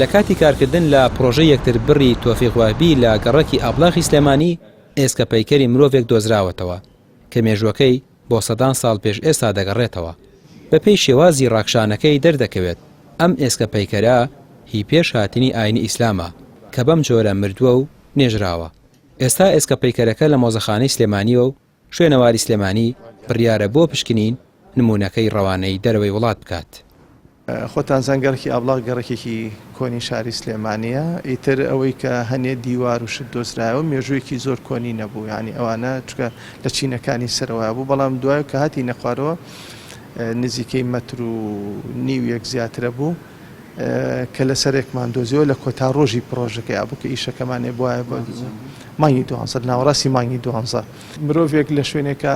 لە کاتی کارکردن لە پڕۆژەی یەکتربڕی تۆفیق وەهبی لە گەڕەکی ئابڵاخی سلێمانی، ئێسکە پەیکەری مرۆڤێک دۆزراوەتەوە کە مێژووەکەی بۆ سەدان ساڵ پێش ئێستا دەگەڕێتەوە. بەپێی شێوازی ڕاکشانەکەی دەردەکەوێت ئەم ئێسکە پەیکەرە هی پێش هاتنی ئاینی ئیسلامە کە بەم جۆرە مردووە و نێژراوە. ئێستا ئێسکە پەیکەرەکە لە مۆزەخانەی سلێمانییە و شوێنەواری سلێمانی بڕیارە بۆ پشکنین نموونەکەی ڕەوانەی دەرەوەی وڵات بکات. خۆتان زان گەڕەکی ئابڵاغ گەڕەکێکی کۆنی شاری سلێمانییە، ئیتر ئەوەی کە هەنێ دیوار و شت دۆزرایەوە مێژوویەکی زۆر کۆنی نەبوو، یانی ئەوانە چونکە لە چینەکانی سەرەوە بوو، بەڵام دوای کە هاتینە خوارەوە نزیکەی مەتر و نیوێک زیاترە بوو کە لەسەرێکمان دۆزیەوە لە کۆتا ڕۆژی پڕۆژەکەیا بوو کە ئیشەکەمان ئێ بوایە بە مانگی دوانزە ناوەڕاستی مانگی دوانزە. مرۆڤێک لە شوێنێکا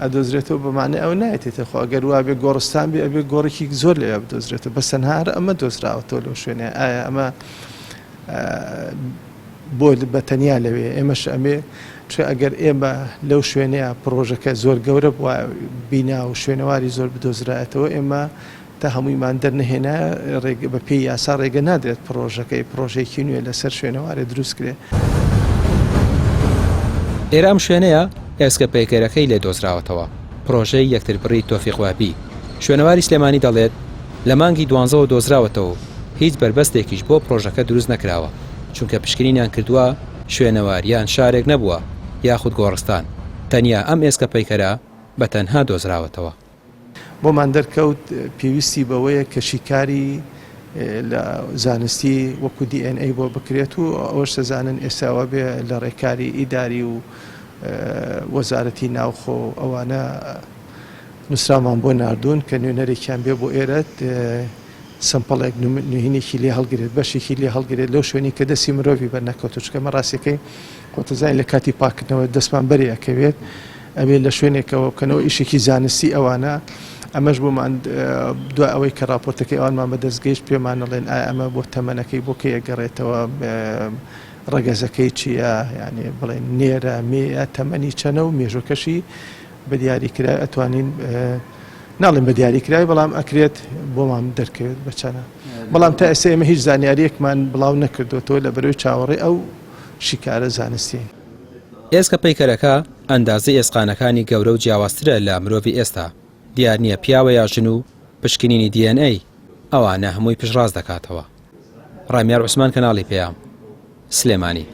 ئەدۆزرێتەوە بە مانای ئەوە نایەتێتە خۆ ئەگەر وابێ گۆڕستان بێ ئەبێ گۆڕێکی زۆر لەوێ بدۆزرێتەوە بەس تەنها هەر ئەمە دۆزراوەتەوە لەو شوێنەیە ئایا ئەمە بۆ بە تەنیا لەوێ ئێمەش ئەمێ چونکە ئەگەر ئێمە لەو شوێنەیە پڕۆژەکە زۆر گەورە بووە بینا و شوێنەواری زۆر بدۆزرایەتەوە ئێمە تا هەموویمان دەرنەهێنا ڕێگە بە پێی یاسا ڕێگە نادرێت پڕۆژەکەی پڕۆژەیەکی نوێ لەسەر شوێنەوارێ دروست کرێ. ئێرە ئەم شوێنەیە ئێسکە پەیکەرەکەی لێ دۆزراوەتەوە، پڕۆژەی یەکتربڕی تۆفیق وەهبی، شوێنەواری سلێمانی دەڵێت، لە مانگی دوانزەوە دۆزراوەتەوە و هیچ بەربەستێکیش بۆ پڕۆژەکە دروست نەکراوە، چونکە پشکنینیان کردووە شوێنەوار یان شارێک نەبووە یاخود گۆڕستان، تەنیا ئەم ئێسکە پەیکەرە بە تەنها دۆزراوەتەوە. بۆمان دەرکەوت پێویستی بەوەیە کە شیکاری لە زانستی وەکو دی ئێن ئەی بۆ بکرێت و ئەوەش دەزانن ئێستا ئەوە بێ لە ڕێکاری ئیداری و وەزارەتی ناوخۆ ئەوانە نووسراومان بۆ ناردوون کە نوێنەرێکیان بێ بۆ ئێرە سەمپڵێک نهینێکی لێ هەڵگرێت بەشێکی لێ هەڵگرێت لەو شوێنی کە دەستی مرۆڤی بەر نەکەوتو چکەمە ڕاستەکەی خۆتەزانین لە کاتی پاکردنەوە دەستمان بەرێ ئەکەوێت ئەبێ لە شوێنێکەوە بکەنەوە ئیشێکی زانستی ئەوانە ئەمەش بۆمان دوای ئەوەی کە راپۆرتەکەی ئەوانمان بەدەست گەیشت پێمان ئەڵێن ئایا ئەمە بۆ تەمەنەکەی بۆ کەی ئەگەڕێتەوە ڕەگەزەکەی چییە یعنی بڵێن نێرە مێیە تەمەنی چەنە و مێژوەکەشی بە دیاریکرای ئەتوانین ناڵێم بە دیاریکراوی بەڵام ئەکرێت بۆمان دەرکەوێت بە چەنە بەڵام تا ئێستا ئێمە هیچ زانیاریەکمان بڵاو نەکردوێتەوە لە بەرەوەی چاوەڕێ ئەو شیکارە زانستیین. ئێسکە پەیکەرەکە ئەندازەی ئێسقانەکانی گەورە و جیاوازترە لە مرۆڤی ئێستا، دیار نییە پیاوە یا ژن و پشکنینی DNA ئەوانە هەمووی پشتڕاست دەکاتەوە. ڕامیار عوسمان کەناڵی پەیام، سلێمانی.